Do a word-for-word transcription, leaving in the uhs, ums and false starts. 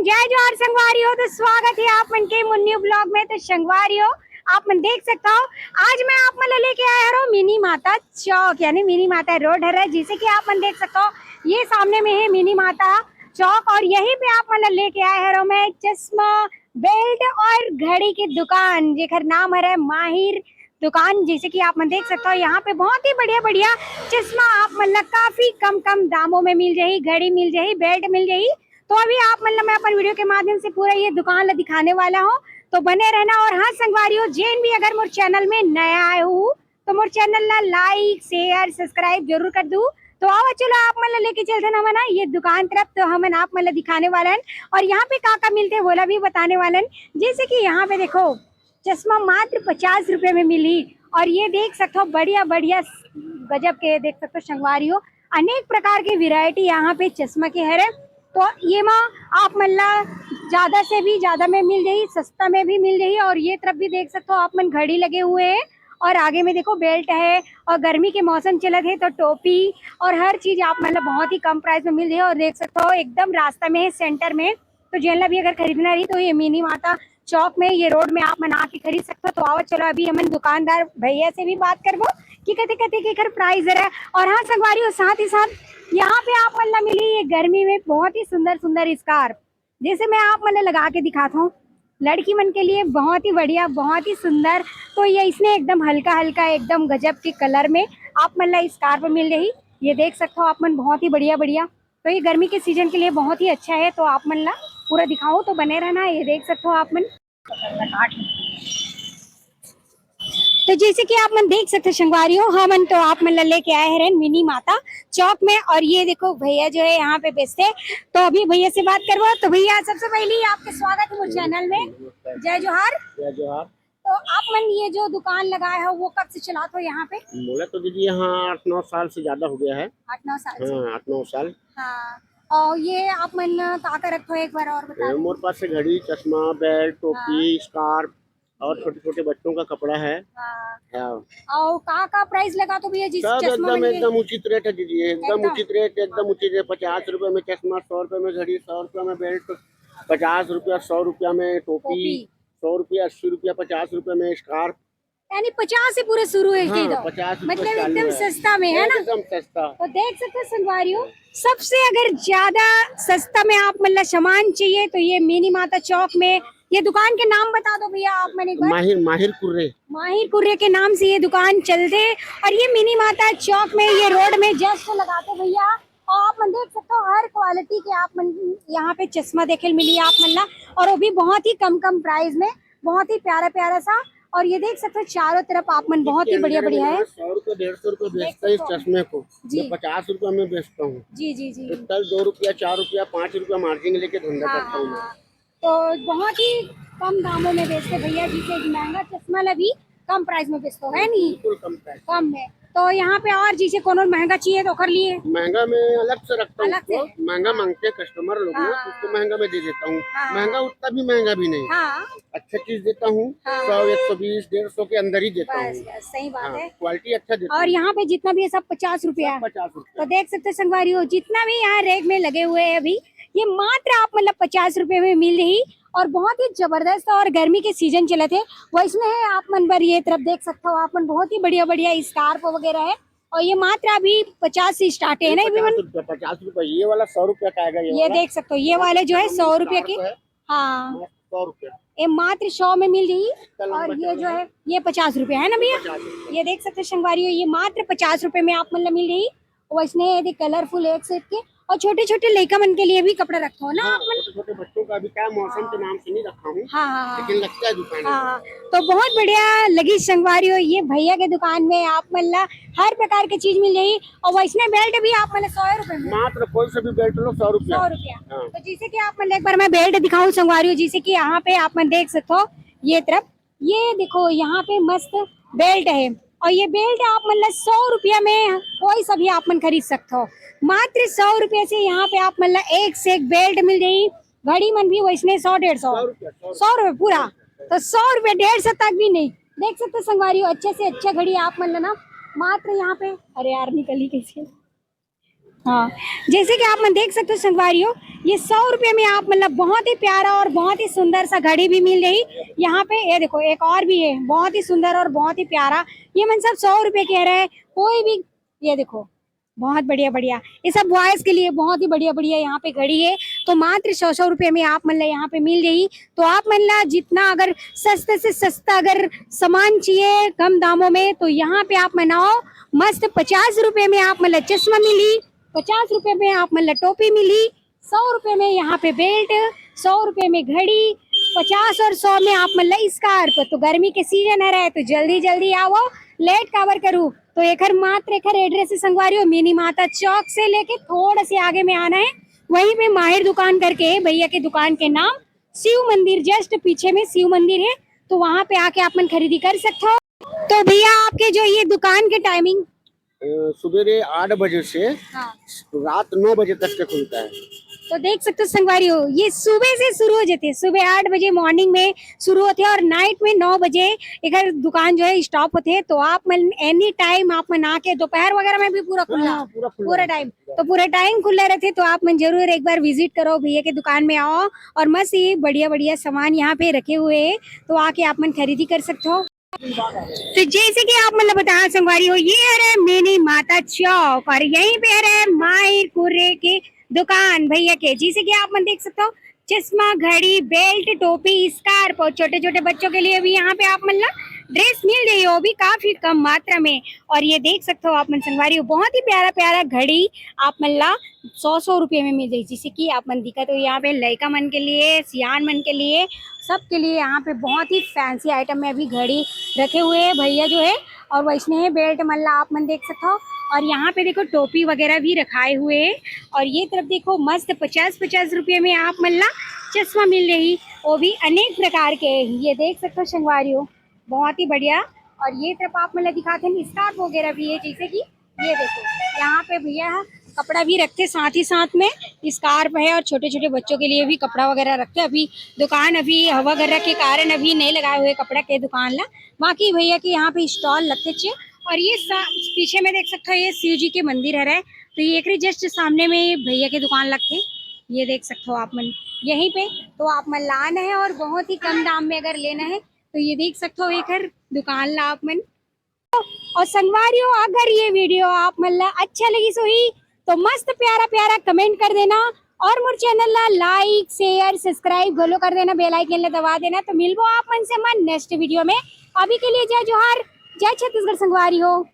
जय जोहार संगवारी हो, तो स्वागत हे आप मन के मोर न्यू ब्लॉग में। तो संगवारी हो, आप मन देख सकत हो, आज मैं आप मन ला लेके आए हरों मिनी माता चौक, यानी मिनी माता रोड हरे। जैसे कि आप मन देख सकत हो, ये सामने में हे मिनी माता चौक और यहीं पे आप मन ला लेके आए हरों मैं चश्मा, बेल्ट और घड़ी की दुकान, जेकर नाम हरे माहिर दुकान। जैसे कि आप मन देख सकत हो, यहाँ पे बहुत ही बढ़िया बढ़िया चश्मा आप मन ला काफी कम कम दामों में मिल जाही, घड़ी मिल जाही, बेल्ट मिल जाही। तो अभी आप मन ला मैं अपन वीडियो के माध्यम से पूरा ये दुकान ला दिखाने वाला हूँ, तो बने रहना। और हाँ संगवारी हो, जेन भी अगर मोर चैनल में नया आए हो तो मोर चैनल ला लाइक, शेयर, सब्सक्राइब जरूर कर दू। तो आओ चलो आप मन ला लेके चलथन हमन हा ये दुकान तरफ, तो हमन आप मन ला दिखाने वाला हन और यहाँ पे का का मिलथे वोला भी बताने वाला हन। जैसे कि यहाँ पे देखो, चश्मा मात्र पचास रुपए में मिली और ये देख सकत हो बढ़िया बढ़िया गजब के देख सकत हो संगवारी हो, अनेक प्रकार के वैरायटी यहाँ पे चश्मा के हरे। तो ये मा आप मन ला ज्यादा से भी ज्यादा में मिल जाही, सस्ता में भी मिल जाही। और ये तरफ भी देख सकत हो आप मन घड़ी लगे हुए हैं और आगे में देखो बेल्ट है और गर्मी के मौसम चलत हे तो टोपी और हर चीज आप मन ला बहुत ही कम प्राइस में मिल जाही। और देख सकत हो एकदम रास्ता में है, सेंटर में, तो जेन ला भी अगर खरीदना रही तो ये मिनी माता चौक में, ये रोड में आप मन आके खरीद सकत हो। तो आओ चलो अभी हमन दुकानदार भैया से भी बात करबो कि कते कते के एकर प्राइस हरे। और हाँ संगवारी हो, साथ ही साथ यहाँ पे आप मन ला मिली ये गर्मी में बहुत ही सुंदर सुंदर स्कार्फ, जैसे मैं आप मन ला लगा के दिखात हूँ, लड़की मन के लिए बहुत ही बढ़िया, बहुत ही सुंदर। तो ये इसमें एकदम हल्का हल्का, एकदम गजब के कलर में आप मन ला स्कार्फ मिल जाही। ये देख सकत हो आप मन, बहुत ही बढ़िया बढ़िया। तो ये गर्मी के सीजन के लिए बहुत ही अच्छा है। तो आप मन ला पूरा दिखाऊं तो बने रहना। ये देख सकत हो आप मन, तो जैसे कि आप मन देख सकते हो संगवारी हो, हमन तो आप मन ला लेके आए हरेन मिनी माता चौक में। और ये देखो भैया जो है यहाँ पे बेचते हैं, तो अभी भैया से बात करबो। तो भैया सबसे पहले आपके स्वागत है मोर चैनल में। जय जोहार। जय जोहार। तो आप मन ये जो दुकान लगाए हो वो कब से चलात हो यहाँ पे? मोला तो दीदी यहाँ आठ नौ साल से ज्यादा हो गया है। आठ नौ साल से? हाँ, आठ नौ साल। हाँ। और ये आप मन का का रखत हो एक बार और बता दो। मोर पास से घड़ी, चश्मा, बेल्ट, टोपी, हाँ। स्कार्फ और छोटे छोटे बच्चों का कपड़ा है। हाँ। हाँ। और का का प्राइस लगात हो भैया? जिस सब चश्मा एकदम मन के? एकदम उचित रेट है दीदी, एकदम एकदम? उचित रेट, एकदम उचित रेट। पचास रुपए में चश्मा, सौ रुपए में घड़ी, सौ रुपए में बेल्ट, पचास रुपया, सौ रुपया में टोपी, टोपी। सौ रुपया, अस्सी रुपया, पचास रुपया में स्कार्फ। यानी पचास से पूरा शुरू है हाँ, के तो? पचास रुपया मतलब चालू एकदम है। सस्ता में है ना? एकदम सस्ता। तो देख सकते हो संगवारी हो, सबसे अगर ज्यादा सस्ता में आप मतलब सामान चाहिए तो ये मिनी माता चौक में, ये दुकान के नाम बता दो भैया आप मन एक बार। माहिर, माहिर कुर्रे। माहिर कुर्रे के नाम से ये दुकान चलते। और ये मिनी माता चौक में, ये रोड में जस्ट लगाते भैया। और आप मन देख सकते हो हर क्वालिटी के आप मन यहाँ पे चश्मा देखे मिली आप मन ला, और वो भी बहुत ही कम कम प्राइस में, बहुत ही प्यारा प्यारा सा। और ये देख सकते हो चारों तरफ आप मन बहुत ही बढ़िया बढ़िया है। सौ रुपए, डेढ़ सौ रुपए बेचता है इस चश्मे को, जी। मैं पचास रुपए में बेचता हूँ। जी जी जी। तो कल दो रुपया, चार रुपया, पाँच रुपया मार्जिन लेके धंधा हाँ, करता हूँ मैं। हाँ। तो बहुत ही कम दामों में बेचते भैया जी के महंगा चश्मा ला भी कम प्राइस में बेचते हो, है नी? बिल्कुल कम प्राइस। कम में। तो यहाँ पे और जैसे कोनो महंगा चाहिए तो ओकर लिए? महंगा में अलग से रखता हूँ अलग से? उसको। महंगा मांगते हैं कस्टमर लोग ना, हाँ। तो उसको महंगा में दे देता हूँ। हाँ। महंगा उतना भी महंगा भी नहीं। हाँ। अच्छा चीज देता हूँ, हाँ। सौ, एक सौ बीस, डेढ़ सौ के अंदर ही देता हूँ। बस, बस, सही बात हाँ, है। क्वालिटी अच्छा देता हूँ। और यहाँ पे जितना भी है सब पचास रुपया? सब पचास रुपया। तो देख सकते हो संगवारी हो, जितना भी यहाँ रैक में लगे हुए हैं अभी, ये मात्र आप मतलब पचास रुपए में मिल रही। और बहुत ही जबरदस्त, और गर्मी के सीजन चलत हे, वैसने है आप मन बर ये तरफ देख सकते हो आप मन, बहुत ही बढ़िया बढ़िया स्कार्फ वगैरह है। और ये मात्र अभी पचास से स्टार्ट है ना, ये अभी पचास रुपया, पचास रुपया, ये वाला सौ रुपया का आएगा, ये ये वाला। देख सकते हो, ये वाले जो है सौ रुपया के। स्कार्फ है, हाँ। सौ रुपया। ये मात्र सौ में मिल रही। इतना लंबा और ये चौड़ा जो है। है, ये पचास रुपया है ना भैया? पचास रुपया। ये देख सकते हो संगवारी हो, ये मात्र पचास रुपए में आप मन ला मिल रही। वैसने यदि कलरफुल एक से एक के, और छोटे छोटे लइका मन के लिए भी कपड़ा रखते हो ना हाँ, आप मन? छोटे छोटे बच्चों का भी क्या मौसम के हाँ। नाम से नहीं रखा हूँ, हाँ, हाँ, हाँ। लेकिन लगता है दुकान में। हाँ, तो बहुत बढ़िया लगी संगवारी हो, ये भैया के दुकान में आप मन ला हर प्रकार के चीज मिल जाही। और वैसने बेल्ट भी आप मन ला सौ रुपए में? मात्र कोई से भी बेल्ट लो, सौ रुपया। सौ रुपया। हाँ। तो जैसे कि आप मन ला एक बार मैं बेल्ट दिखाऊं संगवारी हो, जैसे कि यहाँ पे आप मन देख सकते हो ये तरफ, ये देखो यहाँ पे मस्त बेल्ट है। और ये बेल्ट आप मन ला सौ रुपया में कोई सा भी आप मन खरीद सकते हो। मात्र सौ रुपया से यहाँ पे आप मन ला एक से एक बेल्ट मिल जाही। घड़ी मन भी वैसने सौ डेढ़ सौ। सौ रुपया, सौ सौ रुपया पूरा। तो सौ रुपया, डेढ़ सौ तक भी नहीं। देख सकते हो संगवारी हो, अच्छे से अच्छा घड़ी आप मन ला ना मात्र यहाँ पे, अरे यार निकली कैसे, हाँ, जैसे कि आप मन देख सकते हो संगवारी हो, ये सौ रुपये में आप मतलब बहुत ही प्यारा और बहुत ही सुंदर सा घड़ी भी मिल रही। यहाँ पे ये देखो, एक और भी है, बहुत ही सुंदर और बहुत ही प्यारा। ये मन सब सौ रुपये के रहे, कोई भी। ये देखो, बहुत बढ़िया बढ़िया, ये सब बॉयज के लिए बहुत ही बढ़िया बढ़िया यहाँ पे घड़ी है। तो मात्र सौ सौ रुपये में आप मन ला यहाँ पे मिल रही। तो आप मन ला जितना अगर सस्ते से सस्ता अगर सामान चाहिए कम दामों में, तो यहाँ पे आप मन आओ। मस्त पचास रुपये में आप मन ला चश्मा मिली, पचास रुपये में आप मन ला टोपी मिली, सौ रुपये में यहाँ पे बेल्ट, सौ रुपये में घड़ी, पचास और सौ में आप मन ला स्कार्फ। तो गर्मी के सीजन हरे, तो जल्दी जल्दी आओ, लेट काबर करू। तो एकर मात्र एकर एड्रेस है संगवारी हो, मिनी माता चौक से लेके थोड़ा से आगे में आना है, वहीं पे माहिर दुकान करके है भैया के दुकान के नाम, शिव मंदिर जस्ट पीछे में शिव मंदिर है, तो वहाँ पे आके आप मन खरीदी कर सकते हो। तो भैया, आपके जो ये दुकान के टाइमिंग? अ, सुबेरे आठ बजे से हाँ। रात नौ बजे तक के खुलता है। तो देख सकते हो संगवारी हो, ये सुबह से शुरू हो जाते हैं, सुबह आठ बजे मॉर्निंग में शुरू होते हैं और नाइट में नौ बजे एकर दुकान जो है स्टॉप होते हैं। तो आप मन एनी टाइम आप मन आके दोपहर वगैरह में भी पूरा खुला, हाँ, पूरा खुला पूरा रहता है, टाइम, तो पूरा टाइम खुला रहते। तो आप मन जरूर एक बार विजिट करो, भैया के दुकान में आओ और मस्त ये बढ़िया बढ़िया सामान यहाँ पे रखे हुए हैं, तो आके आप मन खरीदी कर सकते हो। तो जैसे कि आप मन ला बताया संगवारी हो, ये हरे मिनी माता चौक और यहीं पे हरे माहिर कुर्रे के दुकान भैया के। जैसे कि आप मन देख सकते हो, चश्मा, घड़ी, बेल्ट, टोपी, स्कार्फ और छोटे छोटे बच्चों के लिए भी यहाँ पे आप मन ला ड्रेस मिल रही हो भी काफी कम मात्रा में। और ये देख सकते हो आप मन संगवारी हो, बहुत ही प्यारा प्यारा घड़ी आप मन ला सौ सौ रुपये में मिल जाए। जैसे कि आप मन दिखत हो यहाँ पे लड़का मन के लिए, सियान मन के लिए, सबके लिए यहाँ पे बहुत ही फैंसी आइटम में अभी घड़ी रखे हुए हैं भैया जो है। और वैसने ही बेल्ट मन ला आप मन देख सकते हो। और यहाँ पे देखो टोपी वगैरह भी रखाए हुए हैं। और ये तरफ देखो मस्त पचास पचास रुपये में आप मन ला चश्मा मिल रही, वो भी अनेक प्रकार के। ये देख सकते हो संगवारी हो, बहुत ही बढ़िया। और ये तरफ आप मन ला दिखाते हैं स्कार्फ वगैरह भी है, जैसे कि ये देखो यहाँ पे भैया कपड़ा भी रखते, साथ ही साथ में स्कार्फ है और छोटे छोटे बच्चों के लिए भी कपड़ा वगैरह रखते। अभी दुकान अभी हवा गर्रा के कारण अभी नहीं लगाए हुए कपड़ा के दुकान ला, बाकी भैया के यहाँ पे स्टॉल लगते चे। और ये सा- पीछे में देख सकते हो ये शिव जी के मंदिर हरे, तो ये एकरे जस्ट सामने में भैया के दुकान लगते, ये देख सकते हो आप मन यहीं पे। तो आप मन लाना है और बहुत ही कम दाम में अगर लेना है तो ये देख सकते हो एकर दुकान ला आप मन। और संगवारी हो, अगर ये वीडियो आप मन ला अच्छा लगी सोही तो मस्त प्यारा प्यारा कमेंट कर देना और मोर चैनल ला लाइक शेयर सब्सक्राइब घलो कर देना, बेल आइकन ला दबा देना। तो मिलबो आप मन से मन नेक्स्ट वीडियो में। अभी के लिए जय जोहार, जय छत्तीसगढ़ संगवारी हो।